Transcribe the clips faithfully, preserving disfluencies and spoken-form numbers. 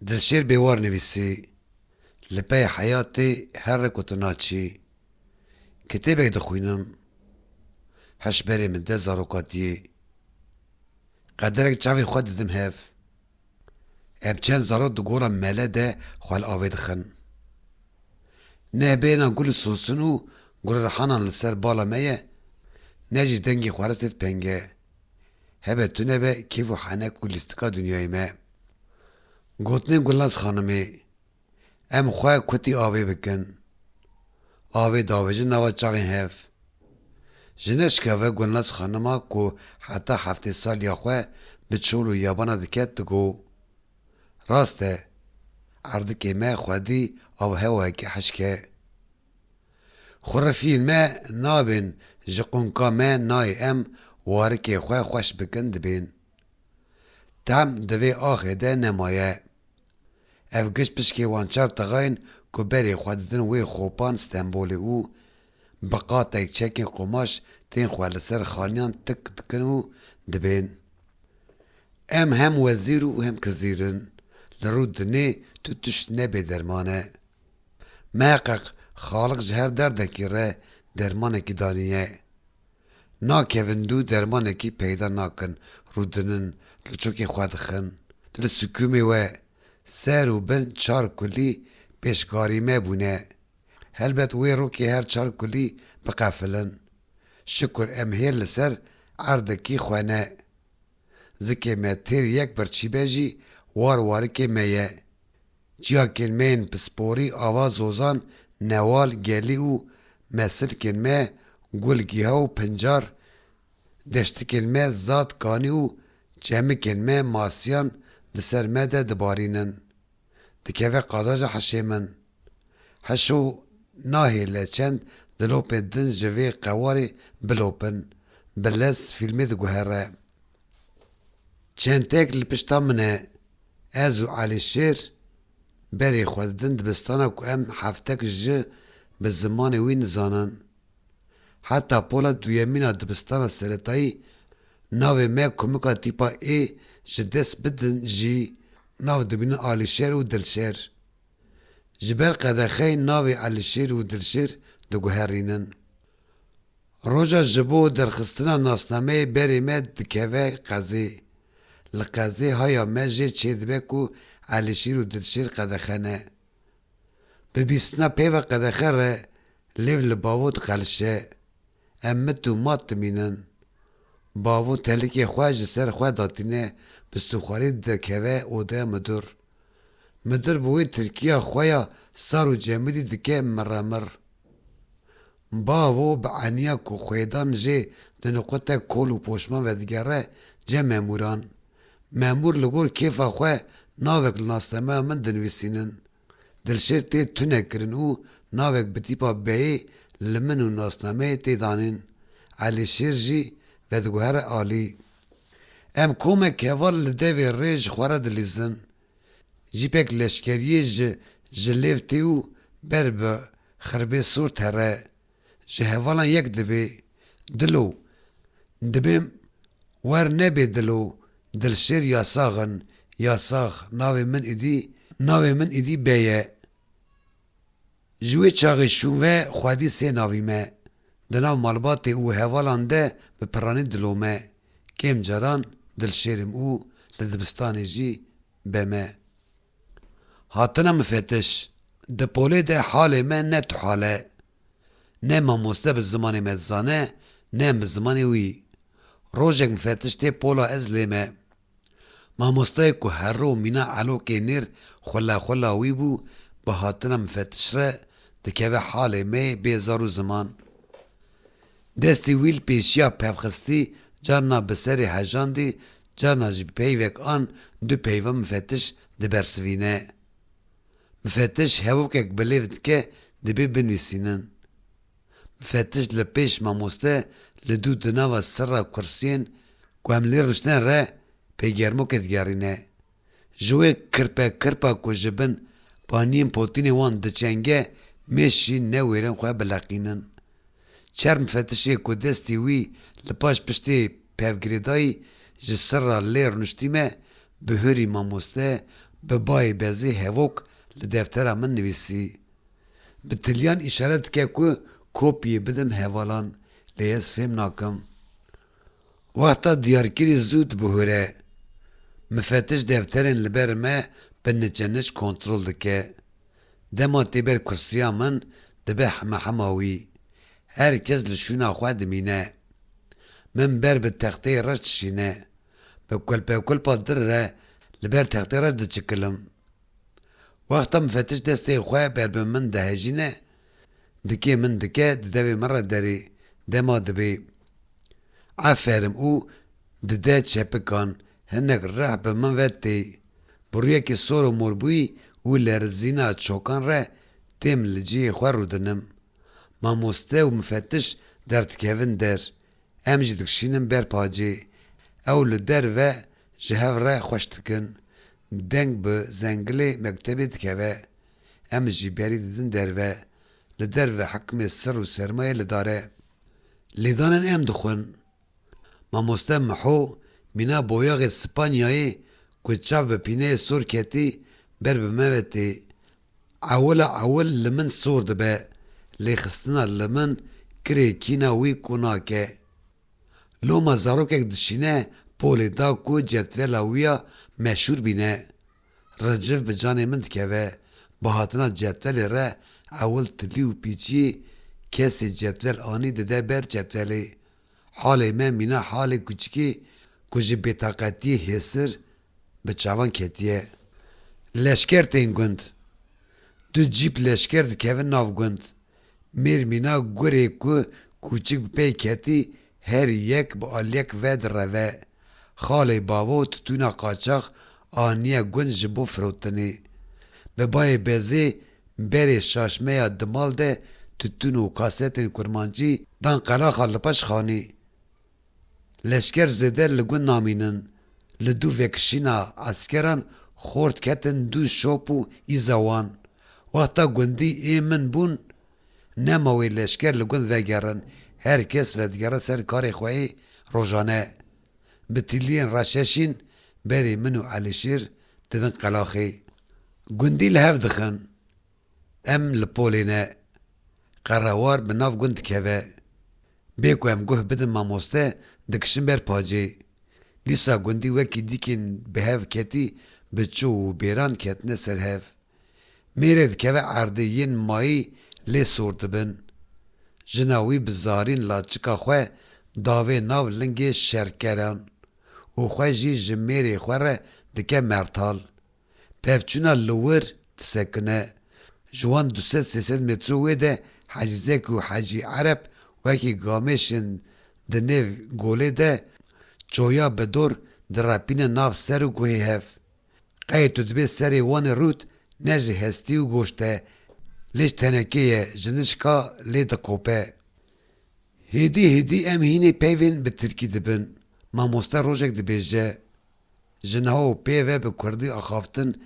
Dilşêr Bêwar nivîsî, Li pey heyatê here ku tu naçî. Kitêbek dixwînim. Heş berê min de zarokatiyê. Qederek çavê xwe didim hev. Em çend zarok di gola mele de xwe li avê dixin. Ne bêhna gul û sosin û gulrehanan li ser bala me ye, ne jî dengê xwaristê di penge. Hebe tune be kêf û henek û lîstika dinyayê me. Gotinên Gulnaz Xanimê. Em xwe kutî avê bikin. Avê davêjin nava çavên hev. Ji neşkeve Gulnaz Xanima ku heta heftê saliya xwe bi çol û yabana diket, digot: Rast e, erdikê me xwedî avhewayekî hişk e. Xurifiyên me nabên ji qûnka me nayê em warikê xwe xweş bikin dibên. Tehm di vê axê de nemaye. Ev giş pişkê wan çar texayên ku berê xwe didin wê xopan Stenbolê û bi qatek çekên qomaş tên xwe li ser xaniyan tik dikin û dibên. Em hem wezîr û hem kizîr in. Li rû dinê tu tişt ne bêderman e. Miheqeq Xaliq ji her derdekî re dermanekî daniye. Nakevin dû dermanekî peyda nakin, rûdinin, li çokê xwe dixin. Di li sikûmê we ser û bin çar kulî pêşgarî me bûne. Helbet wê rokê her çar kulî biqefilin. Şikur em hêr li ser erdekî xwe ne. Zikê me têr yek birçî be jî war warikê me ye. Çiyakên me yên pisporî ava zozan, newal, gelî û mesilkên me gul, giha û pincar, deştikên me zat, kanî û çemikên me masiyan di ser me de dibarînin. Dikeve qadaja hişê min. Hişo nahêle çend dilopên din ji vê qewarê bilopin. Bi lez fîlmê diguhere. Çentek li pişta min e. Ez û Elîşêr berê xwe didin dibistana ku em heftek ji bi zimanê wî nizanin. Heta pola duyemîn a dibistana seretayî navê me komika tîpa ê ji dest bidin jî, nav dibînin Alîşêr û Dilşêr. Ji ber qedexeyê navê Elîşêr û Dilşêr diguherînin. Roja ji bo derxistina nasnameyê berê me dikeve qezê. Li qezê haya me jê çêdibe ku Elîşêr û Dilşêr qedexe ne. Bi bîstina peyva qedexe re lêv li bavo diqelişe. Em mit û mat dimînin. Bavo telikê xwe ji ser xwe datîne, bistûxwarî dikeve odeya midir. Midir bi wê tirkiya xwe ya sar û cemidî dike miremir. Bavo bi eniya ku xwêdan jê di niqute kol û poşman vedigere cem memûran. Memûr li gor kêfa xwe navek li nasnameya min dinivîsînin. Dilşêr tê tunekirin û navek bi tîpa beyê li min û nasnameyê tê danîn. Elîşêr jî vediguhere alî. Em komek heval li devê rê ji xwe re dilîzin. Jîpek leşkeriyê ji, ji lêv tê û ber bi xirbê sor tere. Ji hevalan yek dibê: Dilo, dibêm wer nebê dilo, Dilşêr yasax in, yasax, navê min îdî, navê min îdî bey e. Ji wê çaxê şûn ve xwedî sê navî me. Di nav malbatê û hevalan de bi piranî dilo me. Kêm caran Dilşêr im û li dibistanê jî be me. Hatina mifetiş. Di polê de halê me ne tu hal e. Ne mamoste bi zimanê me dizane, ne em bi zimanê wî. Rojek mifetiş tê pola ez lê me. Mamosteyê ku herro mîna elokê nêr xwila xwila wî bû, bi hatina mifetiş re dikeve halê me yê bê zar û ziman. Destê wî li pêşiya pevxistî, carna bi serê hejandî, carna jî bi peyvek an du peyva mifetiş dibersivîne. Mifetiş hevokek bi lêv dike, dibê binivîsînin. Mifetiş li pêş mamoste li dû di nava sirra kursiyên ku em lê rûştine re pêgermokê digerîne. Ji wê kirpe kirpa ku ji bin paniyên potînê wan diçenge, mêş jî newêrin xwe bileqînin. Çer mifetişê ku destê wî li paş piştê pevgirêdayî ji sirra lê rûniştî me, bi hûrî mamoste Bi bayê bezê hevok li deftera min nivîsî. Bi tiliyan îşaret dike ku kopiyê bidim hevalan, lê ez fêm nakim. Wexta diyarkirî zû dibihûre. Mifetiş defterên li ber me bi niçeniç kontrol dike. Dema tê ber kursiya min, dibe hemehema wî. Her kes li şûna xwe dimîne. Min ber bi texteyê reş dişîne. Bi kulpekulpa dir re li ber textê reş diçikilim. Wexta mifetiş destê xwe ber bi min dihejîne, dikê min dike, dide wê min re derê, dema dibê. Eferim û dide çepikan, hinek rih bi min ve tê. Bi rûyekî sor û morbûyî û lerizîna çokan re têm li cihê xwe rûdinim. Mamoste û mifetiş derdikevin der. Em jî dikişînin ber pacê. Ew li derve ji hev re xweş dikin. Deng bi zengilê mektebê dikeve. Em jî berî didin derve. Li derve hikmê sir û sermayê li dar e. Lêdanên em dixwin. Mamoste Miho mîna boyaxê Spanyayê ku çav bi pîneyê sor ketî ber bi me ve tê. Ewila ewil li min sor dibe, lê xistina li min kirê kîna wî ku nake. Loma zarokek dişîne polê da ku cetvela wî ya meşhûr bîne. Riciv bi canê min dikeve, bi hatina cetvelê re ewil tilî û pîçiyê kesê cetvel anî dide ber cetvelê. Halê me mîna halê kuçikê ku ji bêtaqetiyê hêsir bi çavan ketiye. Leşker tên gund. Du cîp leşker dikevin nav gund. Mêr mîna gurê ku kûçik bi pey ketî, her yek bi aliyek ve direve. Xalê bavo titûna qaçax aniye gund ji bo firotinê. Bi bayê bezê berê şaşmeya di mal de titûn û kasetên kurmancî dan qelaxa li paş xanî. Leşker zêde li gund namînin. Li dû vekişîna eskeran xort ketin dû şop û îza wan. Wexta gundî ê min bûn, nema wê leşker li gund vegerin, her kes vedigere ser karê xwe yê rojane. Bi tîliyên reşeşîn berê min û Elîşîr didin qelaxê. Gundî li hev dixin. Em li polê ne. Qerewar bi nav gund dikeve. Bê ku em guh bidin mamoste, dikişin ber pacê. Dîsa gundî wekî dîkên bi hev ketî, bi ço û bêran ketine ser hev. Mêrê dikeve erdê, yên mayî lê sor dibin. Jina wî bi zarîn laçika xwe davê nav lingê şerkeran û xwe jî ji mêrê xwe re dike mertal. Pevçûna li wir disekine. Ji wan du sed sê sed metro wê de Hecîzek û Hecî Ereb wekî gamêşên di nêv golê de çoya bi dor direpîne nav ser û guhê hev. Qey tu dibê serê wan ê rût ne ji hestî û goşt e, lê ji tenekê ye, ji nişka lê diqope. Hêdî hêdî em hînê peyvên bi tirkî dibin. Mamoste rojek dibêje, Ji niha û pê ve bi kurdî axaftin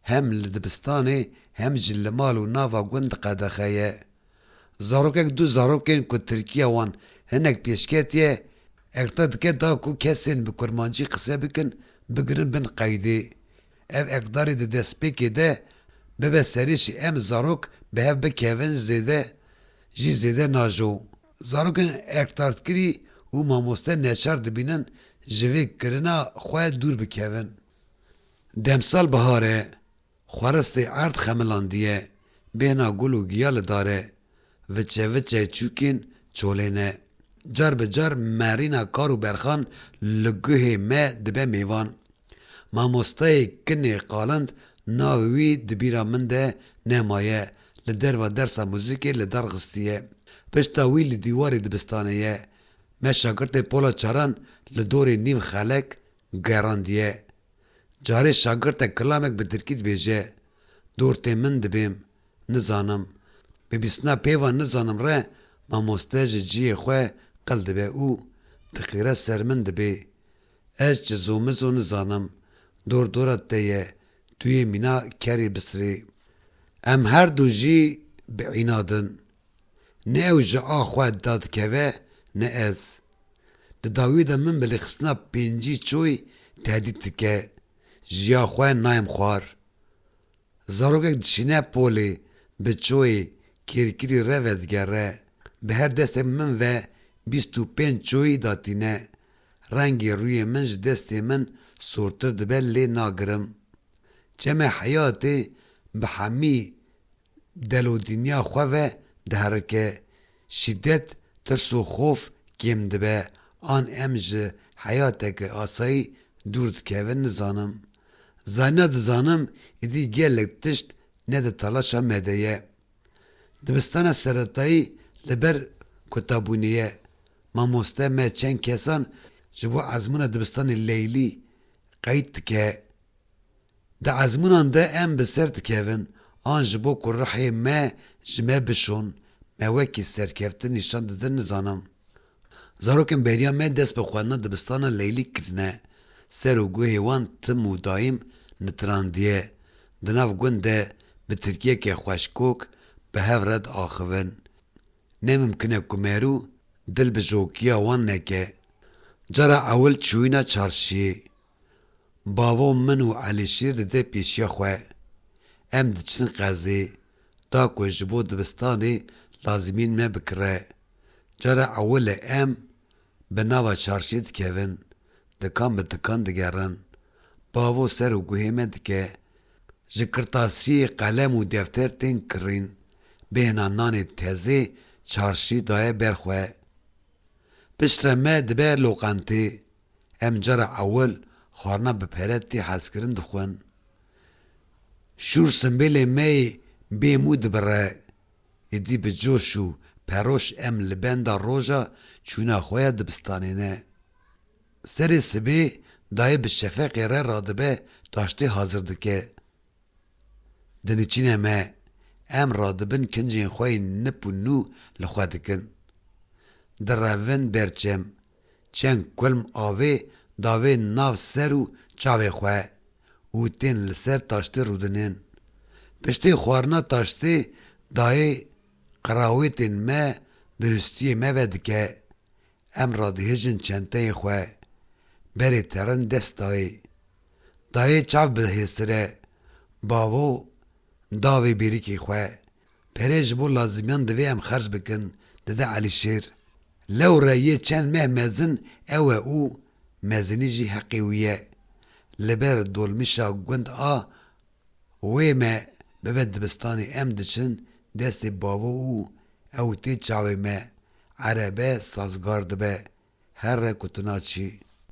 hem li dibistanê hem jî li mal û nava gund qedexe ye. Zarokek du zarokên ku tirkiya wan hinek pêşketiye, ekta dike da ku kesên bi kurmancî qise bikin bigirin bin qeydê. Ev ekdarê di destpêkê de bibe serî jî em zarok bi hev bikevin zêde jî zêde najo. Zarokên ektarkirî û mamoste neçar dibînin ji vê kirina xwe dûr bikevin. Demsal bihar e, xweristê erd xemilandiye, bêhna gul û giya li dar e, viçe viçe çûkên çolê ne. Car bi car merîna kar û berxan li guhê me dibe mêvan. Mamosteyê kinê qalind navê wî di bîra min de nemaye, li derva dersa muzîkê li dar xistiye. Pişta wî li dîwarê dibistanê ye. Me şagirtê pola çaran li dorê nîv xelek gerandiye. Carê şagirtek kilamek bi tirkî dibêje, Dortê min dibêm, nizanim. Bi bîstina pêva nizanim re mamoste ji cihê xwe qil dibe û diqîre ser min dibê. Ez çi zomizo nizanim. Dor dora te ye, tu yê mîna kerê bisirê. Em her du jî bi înadin. Ne ew ji a xwe dadikeve, ne ez. Di dawî de min bi lêxistina pêncî çoyî tehdît dike. Jiya xwe nayêm xwar. Zarokek dişîne polê, bi çoyê kêrkirî re vedigere. Bi her destê min ve bîst û pênc çoyî datîne. Rengê rûyê min ji destê min sortir dibe, lê nagirim. Çemê heyatê bi hemî delodîniya xwe ve diherike. Şîdet, tirs û xof kêm dibe. An em ji heyateke asayî dûr dikevin, nizanim. Zayna dizanim, êdî gelek tişt ne di talaşa me de ye. Dibistana seretayî li ber kutabûnê ye. Mamoste me çend kesan ji bo ezmûna dibistanê Leylî qeyd dike. Di ezmûnan de em bi ser dikevin, an ji bo ku rihê me ji me bişon, me wekî serkeftin nîşan didin, nizanim. Zarokên beriya me dest bi xwendina dibistana Leylî kirine. Ser û guhê wan tim û dayîm nitirandiye. Di nav gund de bi tirkiyeke xweşkok bi hev re diaxivin. Ne mimkin e ku merû dil bi jokiya wan neke. Cara ewil çûyîna çarşiyê. Bavo min û Elîşîr dide pêşiya xwe. Em diçin qezê, da ku ji bo dibistanê lazimiyên me bikire. Cara ewil e em bi nava çarşiyê dikevin, dikan bi dikan digerin. Bavo ser û guhê me dike. Ji kirtasiyê qelem û defter tên kirîn. Bêhna nanê tezê çarşî daye ber xwe. Piştre me dibe loqentê. Em cara ewil xwarina bi pere tê hezkirin dixwin. Şûr simbêlê me yê bêmû dibire. Êdî bi coş û peroş em li benda roja çûna xwe ya dibistanê ne. Serê sibê dayê bi şefeqê re radibe, taştê hazir dike. Diniçîne me, em radibin kincên xwe yên nip û nû li xwe dikin. Direvin ber çem, çend kulm avê davê nav ser û çavê xwe û tên li ser taştê rûdinin. Piştê xwarina taştê dayê qirawêtên me bi hustiyê me vedike. Em radihêjin çenteyê xwe. Berê terin dest dayê. Dayê çav bi hêsire. Bavo davê bêrikê xwe. Perê ji bo lazimiyan divê em xerc bikin, dide Elîşêr. Lewre yê çend meh mezin ew e û mezinî jî heqê wî ye. Li ber dolmîşa gund a Wê me bibe dibistanê, em diçin destê bavo û ew tê çavê me. Erebe sazgar dibe, here ku tu naçî.